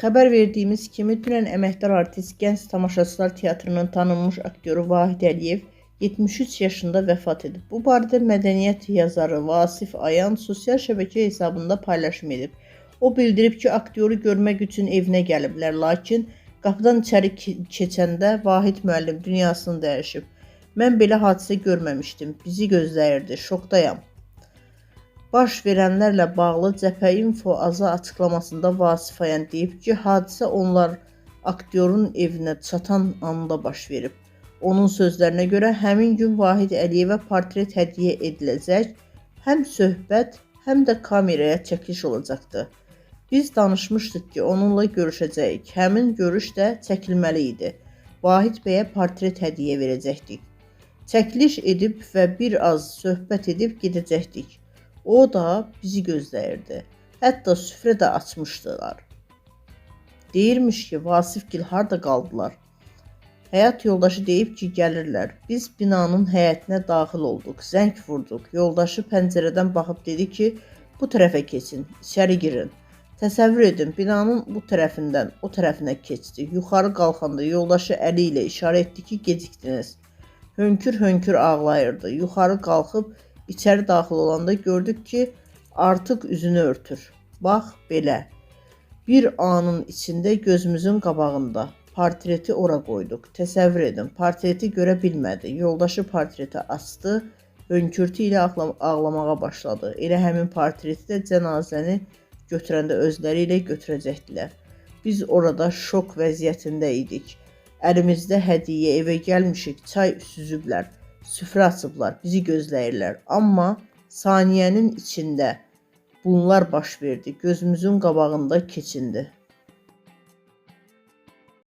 Xəbər verdiyimiz kimi, dünən əməkdar artist Gənc Tamaşaçılar Teatrının tanınmış aktyoru Vahid Əliyev 73 yaşında vəfat edib. Bu barədə mədəniyyət yazarı Vasif Ayan sosial şəbəkə hesabında paylaşım edib. O bildirib ki, aktyoru görmək üçün evinə gəliblər, lakin qapıdan içəri keçəndə Vahid müəllim dünyasını dəyişib. Mən belə hadisə görməmişdim. Bizi gözləyirdi. Şokdayam. Baş verənlərlə bağlı Cəbhə Info Aza açıqlamasında Vasif Ayan deyib ki, hadisə onlar aktyorun evinə çatan anda baş verib. Onun sözlərinə görə həmin gün Vahid Əliyevə portret hədiyyə ediləcək, həm söhbət, həm də kameraya çəkiliş olacaqdı. Biz danışmışdıq ki, onunla görüşəcəyik. Həmin görüş də çəkilməli idi. Vahid bəyə portret hədiyyə verəcəkdik. Çəkiliş edib və bir az söhbət edib gedəcəkdik. O da bizi gözləyirdi. Hətta süfrə də açmışdılar. Deyirmiş ki, Vasifgil harda qaldılar? Həyat yoldaşı deyib ki, gəlirlər. Biz binanın həyətinə daxil olduq, zəng vurduq. Yoldaşı pəncərədən baxıb dedi ki, bu tərəfə keçin, içəri girin. Təsəvvür edin, binanın bu tərəfindən o tərəfinə keçdi. Yuxarı qalxanda yoldaşı əli ilə işarə etdi ki, gecikdiniz. Hönkür-hönkür ağlayırdı. Yuxarı qalxıb içəri daxil olanda gördük ki, artıq üzünü örtür. Bax belə. Bir anın içində gözümüzün qabağında portreti ora qoyduq. Təsəvvür edin, portreti görə bilmədi. Yoldaşı portreti asdı, hönkürtü ilə ağlamağa başladı. Elə həmin portreti də cənazəni götürəndə özləri ilə götürəcəkdilər. Biz orada şok vəziyyətində idik. Əlimizdə hədiyyə evə gəlmişik, çay süzüblər, süfrə açıblar, bizi gözləyirlər. Amma saniyənin içində bunlar baş verdi. Gözümüzün qabağında keçindi.